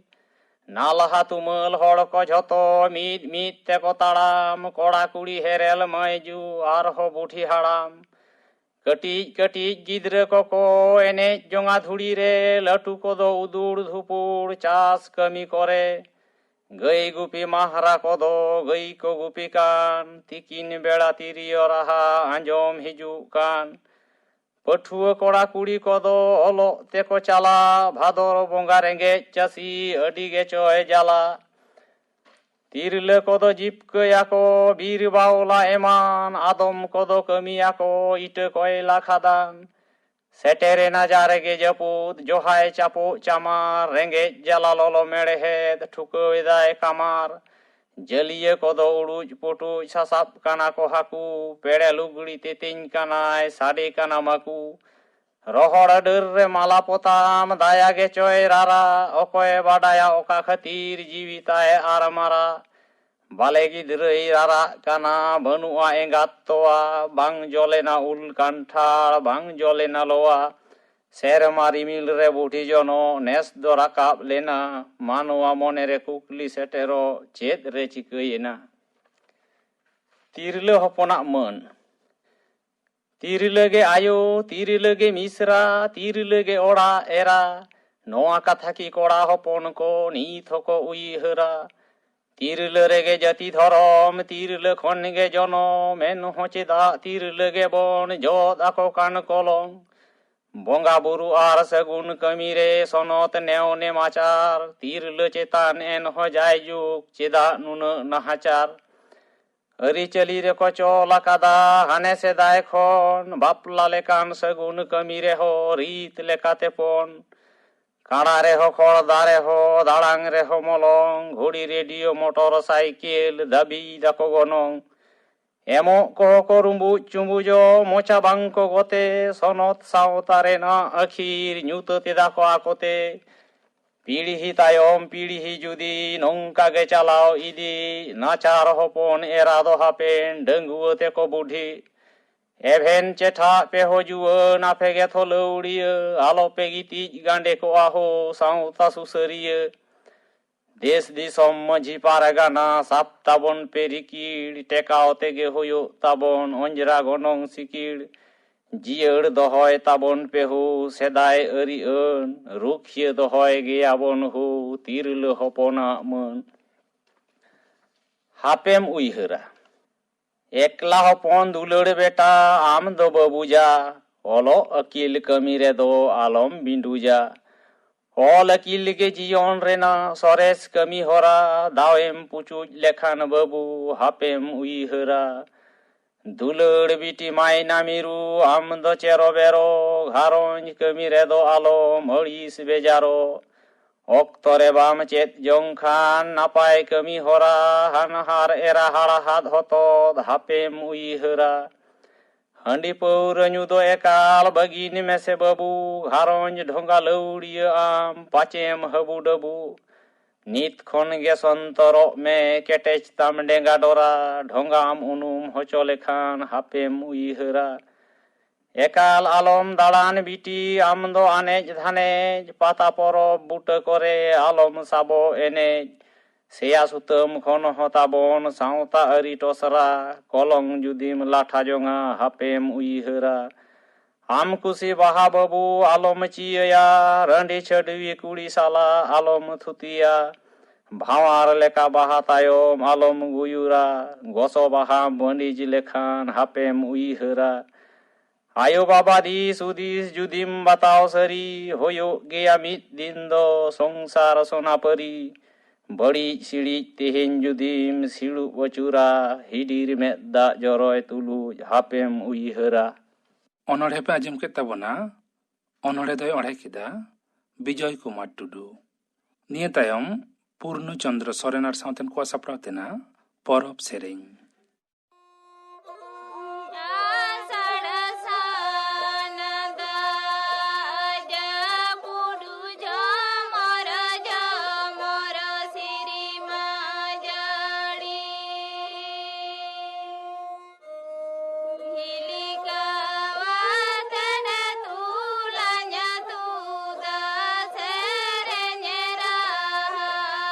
ᱱᱟᱞᱦᱟ ᱛᱩᱢᱟᱹᱞ ᱦᱚᱲ ᱠᱚ ᱡᱷᱚᱛᱚ ᱢᱤᱫ ᱢᱤᱫ ᱛᱮᱠᱚ ᱛᱟᱲᱟᱢ᱾ ᱠᱚᱲᱟ ᱠᱩᱲᱤ ᱦᱮᱨᱮᱞ ᱢᱟᱹᱭᱡᱩ ᱟᱨᱦᱚᱸ ᱵᱩᱰᱷᱤ ᱦᱟᱲᱟᱢ᱾ ᱠᱟᱹᱴᱤᱡ ᱠᱟᱹᱴᱤᱡ ᱜᱤᱫᱽᱨᱟᱹ ᱠᱚᱠᱚ ᱮᱱᱮᱡ ᱡᱚᱝᱟ ᱫᱷᱩᱲᱤ ᱨᱮ, ᱞᱟᱹᱴᱩ ᱠᱚᱫᱚ ᱩᱫᱩᱲ ᱫᱷᱩᱯᱩᱲ ᱪᱟᱥ ᱠᱟᱹᱢᱤ ᱠᱚᱨᱮ᱾ ᱜᱟᱹᱭ ᱜᱩᱯᱤ ᱢᱟᱦᱨᱟ ᱠᱚᱫᱚ ᱜᱟᱹᱭ ᱠᱚ ᱜᱩᱯᱤ ᱠᱟᱱ, ᱛᱤᱠᱤᱱ ᱵᱮᱲᱟ ᱛᱤᱨᱭᱳ ᱨᱟᱦᱟ ᱟᱸᱡᱚᱢ ᱦᱤᱡᱩᱜ ᱠᱟᱱ᱾ ᱯᱟᱹᱴᱷᱩᱣᱟᱹ ᱠᱚᱲᱟ ᱠᱩᱲᱤ ᱠᱚᱫᱚ ᱚᱞᱚᱜ ᱛᱮᱠᱚ ᱪᱟᱞᱟᱜ, ᱵᱷᱟᱫᱚᱨ ᱵᱚᱸᱜᱟ ᱨᱮᱸᱜᱮᱡ ᱪᱟᱹᱥᱤ ᱟᱹᱰᱤ ᱜᱮᱪᱚᱭ ᱡᱟᱞᱟ᱾ ᱛᱤᱨᱞᱟᱹ ᱠᱚᱫᱚ ᱡᱤᱵᱠᱟᱹᱭᱟᱠᱚ ᱵᱤᱨ ᱵᱟᱣᱞᱟ ᱮᱢᱟᱱ, ᱟᱫᱚᱢ ᱠᱚᱫᱚ ᱠᱟᱹᱢᱤᱭᱟᱠᱚ ᱤᱴᱟᱹ ᱠᱚᱭᱞᱟ ᱠᱷᱟᱫᱟᱱ᱾ ᱥᱮᱴᱮᱨᱮᱱᱟ ᱡᱟᱨᱮᱜᱮ ᱡᱟᱹᱯᱩᱫ, ᱡᱚᱦᱟᱭ ᱪᱟᱯᱚᱜ ᱪᱟᱢᱟᱨ, ᱨᱮᱸᱜᱮᱡ ᱡᱟᱞᱟ ᱞᱚᱞᱚ ᱢᱮᱲᱦᱮᱫ ᱴᱷᱩᱠᱟᱹᱣ ᱮᱫᱟᱭ ᱠᱟᱢᱟᱨ᱾ ᱡᱟᱹᱞᱤᱭᱟᱹ ᱠᱚᱫᱚ ᱩᱲᱩᱡ ᱯᱩᱴᱩᱡ ᱥᱟᱥᱟᱵ ᱠᱟᱱᱟ ᱠᱚ ᱦᱟᱹᱠᱩ, ᱯᱮᱲᱮ ᱞᱩᱜᱽᱲᱤ ᱛᱮᱛᱮᱧ ᱠᱟᱱᱟᱭ ᱥᱟᱰᱮ ᱠᱟᱱᱟ ᱢᱟᱹᱠᱩ᱾ ᱨᱚᱦᱚᱲ ᱰᱟᱹᱨ ᱨᱮ ᱢᱟᱞᱟ ᱯᱚᱛᱟᱢ ᱫᱟᱭᱟ ᱜᱮ ᱪᱚᱭ ᱨᱟᱨᱟ, ᱚᱠᱚᱭᱮ ᱵᱟᱰᱟᱭᱟ ᱚᱠᱟ ᱠᱷᱟᱹᱛᱤᱨ ᱡᱤᱣᱤ ᱛᱟᱭ ᱟᱨ ᱢᱟᱨᱟ᱾ ᱵᱟᱞᱮ ᱜᱤᱫᱽᱨᱟᱹᱭ ᱨᱟᱨᱟᱜ ᱠᱟᱱᱟ, ᱵᱟᱹᱱᱩᱜᱼᱟ ᱮᱸᱜᱟᱛ ᱛᱚᱣᱟ, ᱵᱟᱝ ᱡᱚᱞᱮᱱᱟ ᱩᱞ ᱠᱟᱱᱴᱷᱟᱲ, ᱵᱟᱝ ᱡᱚᱞᱮᱱᱟ ᱞᱚᱣᱟ᱾ ᱥᱮᱨᱢᱟ ᱨᱤᱢᱤᱞ ᱨᱮ ᱵᱩᱰᱷᱤ ᱡᱚᱱᱚᱜ ᱱᱮᱥ ᱫᱚ ᱨᱟᱠᱟᱵ ᱞᱮᱱᱟ, ᱢᱟᱱᱣᱟ ᱢᱚᱱᱮ ᱨᱮ ᱠᱩᱠᱞᱤ ᱥᱮᱴᱮᱨᱚᱜ ᱪᱮᱫ ᱨᱮ ᱪᱤᱠᱟᱹᱭᱮᱱᱟ? ᱛᱤᱨᱞᱟᱹ ᱦᱚᱯᱚᱱᱟᱜ ᱢᱟᱹᱱ᱾ ᱛᱤᱨᱞᱟᱹ ᱜᱮ ᱟᱭᱳ, ᱛᱤᱨᱞᱟᱹ ᱜᱮ ᱢᱤᱥᱨᱟ, ᱛᱤᱨᱞᱟᱹ ᱜᱮ ᱚᱲᱟᱜ ᱮᱨᱟ᱾ ᱱᱚᱣᱟ ᱠᱟᱛᱷᱟ ᱠᱤ ᱠᱚᱲᱟ ᱦᱚᱯᱚᱱ ᱠᱚ ᱱᱤᱛ ᱦᱚᱸᱠᱚ ᱩᱭᱦᱟᱹᱨᱟ? ᱛᱤᱨᱞᱟᱹ ᱨᱮᱜᱮ ᱡᱟᱹᱛᱤ ᱫᱷᱚᱨᱚᱢ, ᱛᱤᱨᱞᱟᱹ ᱠᱷᱚᱱ ᱜᱮ ᱡᱚᱱᱚᱢ, ᱮᱱᱦᱚᱸ ᱪᱮᱫᱟᱜ ᱛᱤᱨᱞᱟᱹ ᱜᱮᱵᱚᱱ ᱡᱚᱫ ᱟᱠᱚ ᱠᱟᱱ ᱠᱚᱞᱚᱝ? ᱵᱚᱸᱜᱟ ᱵᱩᱨᱩ ᱟᱨ ᱥᱟᱹᱜᱩᱱ ᱠᱟᱹᱢᱤ ᱨᱮ ᱥᱚᱱᱚᱛ ᱱᱮᱣ ᱱᱮᱢᱟᱪᱟᱨ, ᱛᱤᱨᱞᱟᱹ ᱪᱮᱛᱟᱱ ᱮᱱᱦᱚᱸ ᱡᱟᱭᱡᱩᱜᱽ ᱪᱮᱫᱟᱜ ᱱᱩᱱᱟᱹᱜ ᱱᱟᱦᱟᱪᱟᱨ? ᱟᱹᱨᱤᱪᱟᱹᱞᱤ ᱨᱮᱠᱚ ᱪᱚᱞ ᱟᱠᱟᱫᱟ ᱦᱟᱱᱮ ᱥᱮᱫᱟᱭ ᱠᱷᱚᱱ, ᱵᱟᱯᱞᱟ ᱞᱮᱠᱟᱱ ᱥᱟᱹᱜᱩᱱ ᱠᱟᱹᱢᱤ ᱨᱮᱦᱚᱸ ᱨᱤᱛ ᱞᱮᱠᱟᱛᱮ ᱯᱚᱱ᱾ ᱠᱟᱬᱟ ᱨᱮᱦᱚᱸ ᱠᱷᱚᱲᱫᱟ ᱨᱮᱦᱚᱸ ᱫᱟᱲᱟᱝ ᱨᱮᱦᱚᱸ ᱢᱚᱞᱚᱝ, ᱜᱷᱩᱲᱤ ᱨᱮᱰᱤᱭᱳ ᱢᱚᱴᱚᱨ ᱥᱟᱭᱠᱮᱞ ᱫᱟᱹᱵᱤ ᱫᱟᱠᱚ ᱜᱚᱱᱚᱝ᱾ ᱮᱢᱚᱜ ᱠᱚᱦᱚᱸ ᱠᱚ ᱨᱩᱸᱵᱩᱡ ᱪᱩᱸᱵᱩᱡᱚᱜ ᱢᱚᱪᱟ ᱵᱟᱝ ᱠᱚ ᱜᱚᱛᱮ, ᱥᱚᱱᱚᱛ ᱥᱟᱶᱛᱟ ᱨᱮᱱᱟᱜ ᱟᱹᱠᱷᱤᱨ ᱧᱩᱛᱟᱹᱛ ᱮᱫᱟ ᱠᱚ ᱟᱠᱚᱛᱮ᱾ ᱯᱤᱲᱦᱤ ᱛᱟᱭᱚᱢ ᱯᱤᱲᱦᱤ ᱡᱩᱫᱤ ᱱᱚᱝᱠᱟ ᱜᱮ ᱪᱟᱞᱟᱣ ᱤᱫᱤ, ᱱᱟᱪᱟᱨ ᱦᱚᱯᱚᱱ ᱮᱨᱟ ᱫᱚ ᱦᱟᱯᱮᱱ ᱰᱟᱺᱜᱩᱣᱟᱹ ᱛᱮᱠᱚ ᱵᱩᱰᱷᱤ᱾ ᱮᱵᱷᱮᱱ ᱪᱮᱴᱷᱟᱜ ᱯᱮ ᱦᱚ ᱡᱩᱣᱟᱹᱱ, ᱟᱯᱮ ᱜᱮ ᱛᱷᱚ ᱞᱟᱹᱣᱲᱤᱭᱟᱹ, ᱟᱞᱚ ᱯᱮ ᱜᱤᱛᱤᱡ ᱜᱟᱸᱰᱮ ᱠᱚᱜᱼᱟ ᱦᱳ ᱥᱟᱶᱛᱟ ᱥᱩᱥᱟᱹᱨᱤᱭᱟᱹ᱾ ᱫᱮᱥ ᱫᱤᱥᱚᱢ ᱢᱟᱹᱡᱷᱤ ᱯᱟᱨᱜᱟᱱᱟ, ᱥᱟᱵ ᱛᱟᱵᱚᱱ ᱯᱮ ᱨᱤᱠᱤᱲ, ᱴᱮᱠᱟᱣ ᱛᱮᱜᱮ ᱦᱩᱭᱩᱜ ᱛᱟᱵᱚᱱ ᱚᱸᱡᱽᱨᱟ ᱜᱚᱱᱚᱝ ᱥᱤᱠᱤᱲ᱾ ᱡᱤᱭᱟᱹᱲ ᱫᱚᱦᱚᱭ ᱛᱟᱵᱚᱱ ᱯᱮ ᱦᱳ ᱥᱮᱫᱟᱭ ᱟᱹᱨᱤ ᱟᱹᱱ, ᱨᱩᱠᱷᱤᱭᱟᱹ ᱫᱚᱦᱚᱭ ᱜᱮᱭᱟᱵᱚᱱ ᱦᱳ ᱛᱤᱨᱞᱟᱹ ᱦᱚᱯᱚᱱᱟᱜ ᱢᱟᱹᱱ᱾ ᱦᱟᱯᱮᱢ ᱩᱭᱦᱟᱹᱨᱟ᱾ ᱮᱠᱞᱟ ᱦᱚᱯᱚᱱ ᱫᱩᱞᱟᱹᱲ ᱵᱮᱴᱟ, ᱟᱢ ᱫᱚ ᱵᱟᱹᱵᱩᱡᱟ, ᱚᱞᱚᱜ ᱟᱹᱠᱤᱞ ᱠᱟᱹᱢᱤ ᱨᱮᱫᱚ ᱟᱞᱚᱢ ᱵᱤᱸᱰᱩᱡᱟ᱾ ᱚᱞ ᱟᱹᱠᱤᱞ ᱜᱮ ᱡᱤᱭᱚᱱ ᱨᱮᱱᱟᱜ ᱥᱚᱨᱮᱥ ᱠᱟᱹᱢᱤ ᱦᱚᱨᱟ, ᱫᱟᱣᱮᱢ ᱯᱩᱪᱩᱡ ᱞᱮᱠᱷᱟᱱ ᱵᱟᱹᱵᱩ ᱦᱟᱯᱮᱢ ᱩᱭᱦᱟᱹᱨᱟ᱾ ᱫᱩᱞᱟᱹᱲ ᱵᱤᱴᱤ ᱢᱟᱭᱱᱟ ᱢᱤᱨᱩ, ᱟᱢ ᱫᱚ ᱪᱮᱨᱚ ᱵᱮᱨᱚ, ᱜᱷᱟᱨᱚᱸᱡᱽ ᱠᱟᱹᱢᱤ ᱨᱮᱫᱚ ᱟᱞᱚᱢ ᱟᱹᱲᱤᱥ ᱵᱮᱡᱟᱨᱚᱜ᱾ ᱚᱠᱛᱚ ᱨᱮ ᱵᱟᱢ ᱪᱮᱫ ᱡᱚᱝ ᱠᱷᱟᱱ ᱱᱟᱯᱟᱭ ᱠᱟᱹᱢᱤ ᱦᱚᱨᱟ, ᱦᱟᱱᱦᱟᱨ ᱮᱨᱟ ᱦᱟᱲᱦᱟᱫ ᱦᱚᱛᱚᱫ ᱦᱟᱯᱮᱢ ᱩᱭᱦᱟᱹᱨᱟ᱾ ᱦᱟᱺᱰᱤ ᱯᱟᱹᱣᱨᱟᱹ ᱧᱩ ᱫᱚ ᱮᱠᱟᱞ ᱵᱟᱹᱜᱤᱱ ᱢᱮᱥᱮ ᱵᱟᱹᱵᱩ, ᱜᱷᱟᱨᱚᱸᱡᱽ ᱰᱷᱚᱸᱜᱟ ᱞᱟᱹᱣᱲᱤᱭᱟᱹ ᱟᱢ ᱯᱟᱪᱮᱢ ᱦᱟᱹᱵᱩ ᱰᱟᱹᱵᱩ᱾ ᱱᱤᱛ ᱠᱷᱚᱱ ᱜᱮ ᱥᱚᱱᱛᱚᱨᱚᱜ ᱢᱮ, ᱠᱮᱴᱮᱡ ᱛᱟᱢ ᱰᱮᱸᱜᱟ ᱰᱚᱨᱟ, ᱰᱷᱚᱸᱜᱟᱢ ᱩᱱᱩᱢ ᱦᱚᱪᱚ ᱞᱮᱠᱷᱟᱱ ᱦᱟᱯᱮᱢ ᱩᱭᱦᱟᱹᱨᱟ᱾ ᱮᱠᱟᱞ ᱟᱞᱚᱢ ᱫᱟᱬᱟᱱ ᱵᱤᱴᱤ, ᱟᱢ ᱫᱚ ᱟᱱᱮᱡ ᱫᱷᱟᱱᱮᱡ, ᱯᱟᱛᱟ ᱯᱚᱨᱚᱵᱽ ᱵᱩᱴᱟᱹ ᱠᱚᱨᱮ ᱟᱞᱚᱢ ᱥᱟᱵᱚ ᱮᱱᱮᱡ᱾ ᱥᱮᱭᱟ ᱥᱩᱛᱟᱹᱢ ᱠᱷᱚᱱ ᱦᱚᱸ ᱛᱟᱵᱚᱱ ᱥᱟᱶᱛᱟ ᱟᱹᱨᱤ ᱴᱚᱥᱨᱟ, ᱠᱚᱞᱚᱝ ᱡᱩᱫᱤᱢ ᱞᱟᱴᱷᱟ ᱡᱚᱝᱟ ᱦᱟᱯᱮᱢ ᱩᱭᱦᱟᱹᱨᱟ᱾ ᱟᱢ ᱠᱩᱥᱤ ᱵᱟᱦᱟ ᱵᱟᱹᱵᱩ ᱟᱞᱚᱢ ᱪᱤᱭᱟᱹᱭᱟ, ᱨᱟᱺᱰᱤ ᱪᱷᱟᱹᱰᱣᱤ ᱠᱩᱲᱤ ᱥᱟᱞᱟ ᱟᱞᱚᱢ ᱛᱷᱩᱛᱤᱭᱟ᱾ ᱵᱷᱟᱶᱟᱨ ᱞᱮᱠᱟ ᱵᱟᱦᱟ ᱛᱟᱭᱚᱢ ᱟᱞᱚᱢ ᱜᱩᱭᱩᱨᱟ, ᱜᱚᱥᱚ ᱵᱟᱦᱟᱢ ᱵᱟᱹᱱᱤᱡ ᱞᱮᱠᱷᱟᱱ ᱦᱟᱯᱮᱢ ᱩᱭᱦᱟᱹᱨᱟ᱾ ᱟᱭᱳ ᱵᱟᱵᱟ ᱫᱤᱥ ᱦᱩᱫᱤᱥ ᱡᱩᱫᱤᱢ ᱵᱟᱛᱟᱣ ᱥᱟᱹᱨᱤ, ᱦᱩᱭᱩᱜ ᱜᱮᱭᱟ ᱢᱤᱫ ᱫᱤᱱ ᱫᱚ ᱥᱚᱝᱥᱟᱨ ᱥᱚᱱᱟᱯᱟᱹᱨᱤ᱾ ᱵᱟᱹᱲᱤᱡ ᱥᱤᱲᱤᱡ ᱛᱮᱦᱮᱧ ᱡᱩᱫᱤᱢ ᱥᱤᱲᱩᱵ ᱟᱹᱪᱩᱨᱟ, ᱦᱤᱰᱤᱨ ᱢᱮᱫ ᱫᱟᱜ ᱡᱚᱨᱚᱭ ᱛᱩᱞᱩᱡ ᱦᱟᱯᱮᱢ ᱩᱭᱦᱟᱹᱨᱟ᱾ ᱚᱱᱚᱬᱦᱮ ᱯᱮ ᱟᱸᱡᱚᱢ ᱠᱮᱫ ᱛᱟᱵᱚᱱᱟ᱾ ᱚᱱᱚᱬᱦᱮ ᱫᱚᱭ ᱚᱬᱦᱮ ᱠᱮᱫᱟ ᱵᱤᱡᱚᱭ ᱠᱩᱢᱟᱨ ᱴᱩᱰᱩ᱾ ᱱᱤᱭᱟᱹ ᱛᱟᱭᱚᱢ ᱯᱩᱨᱱᱚ ᱪᱚᱱᱫᱨᱚ ᱥᱚᱨᱮᱱ ᱟᱨ ᱥᱟᱶᱛᱮᱱ ᱠᱚᱣᱟᱜ ᱥᱟᱯᱲᱟᱣ ᱛᱮᱱᱟᱜ ᱯᱚᱨᱚᱵᱽ ᱥᱮᱨᱮᱧ᱾ ᱟᱥᱟᱲ ᱥᱟᱱ ᱫᱟᱜ ᱡᱟᱹᱯᱩᱫ ᱡᱷᱚᱢᱚᱨ ᱡᱷᱚᱢᱚᱨ ᱥᱤᱨᱤᱢᱟ ᱡᱟᱹᱲᱤ᱾ ᱦᱤᱞᱤ ᱠᱟᱣᱟᱛᱮᱱ ᱛᱩᱞᱟᱹᱧ ᱛᱩᱫᱟ ᱥᱮᱨᱮᱧ ᱨᱟᱦᱟᱣᱟᱛᱮ᱾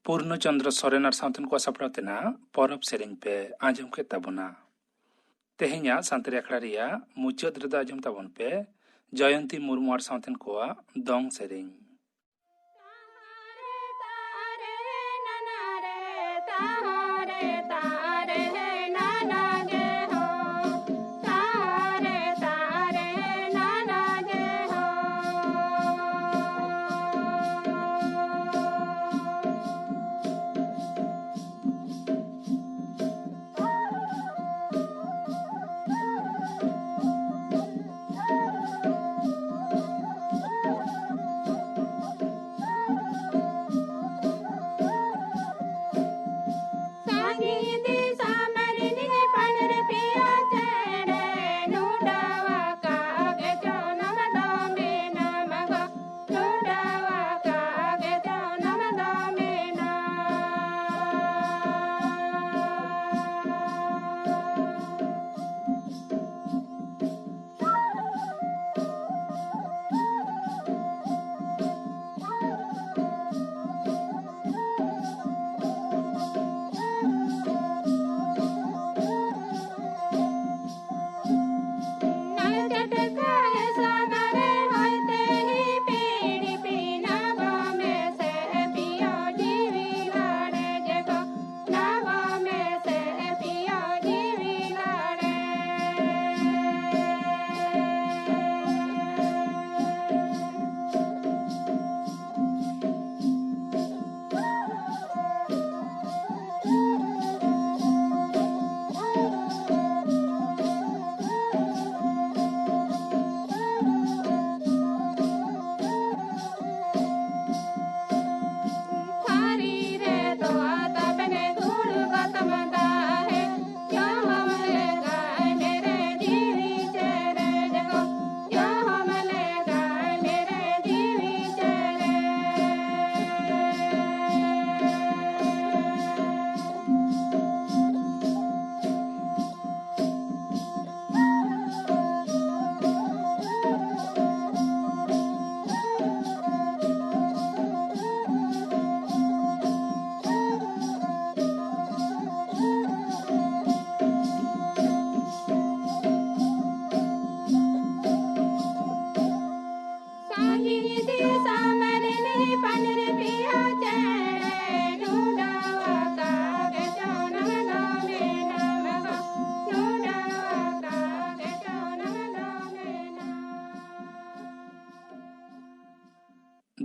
ᱯᱩᱨᱱᱚ ᱪᱚᱱᱫᱨᱚ ᱥᱚᱨᱮᱱ ᱟᱨ ᱥᱟᱶᱛᱮᱱ ᱠᱚᱣᱟᱜ ᱥᱟᱯᱲᱟᱣ ᱛᱮᱱᱟᱜ ᱯᱚᱨᱚᱵᱽ ᱥᱮᱨᱮᱧ ᱯᱮ ᱟᱸᱡᱚᱢ ᱠᱮᱫ ᱛᱟᱵᱚᱱᱟ᱾ ᱛᱮᱦᱮᱧᱟᱜ ᱥᱟᱱᱛᱟᱲᱤ ᱟᱠᱷᱲᱟ ᱨᱮᱭᱟᱜ ᱢᱩᱪᱟᱹᱫ ᱨᱮᱫᱚ ᱟᱸᱡᱚᱢ ᱛᱟᱵᱚᱱ ᱯᱮ ᱡᱚᱭᱚᱱᱛᱤ ᱢᱩᱨᱢᱩ ᱟᱨ ᱥᱟᱶᱛᱮᱱ ᱠᱚᱣᱟᱜ ᱫᱚᱝ ᱥᱮᱨᱮᱧ᱾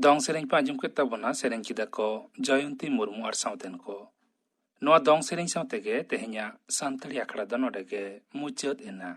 ᱫᱚᱝ ᱥᱮᱨᱮᱧ ᱯᱮ ᱟᱸᱡᱚᱢ ᱠᱮᱫ ᱛᱟᱵᱚᱱᱟ, ᱥᱮᱨᱮᱧ ᱠᱮᱫᱟ ᱠᱚ ᱡᱚᱭᱚᱱᱛᱤ ᱢᱩᱨᱢᱩ ᱟᱨ ᱥᱟᱶᱛᱮᱱ ᱠᱚ᱾ ᱱᱚᱣᱟ ᱫᱚᱝ ᱥᱮᱨᱮᱧ ᱥᱟᱶ ᱛᱮᱜᱮ ᱛᱮᱦᱮᱧᱟᱜ ᱥᱟᱱᱛᱟᱲᱤ ᱟᱠᱷᱲᱟ ᱫᱚ ᱱᱚᱰᱮ ᱜᱮ ᱢᱩᱪᱟᱹᱫ ᱮᱱᱟ᱾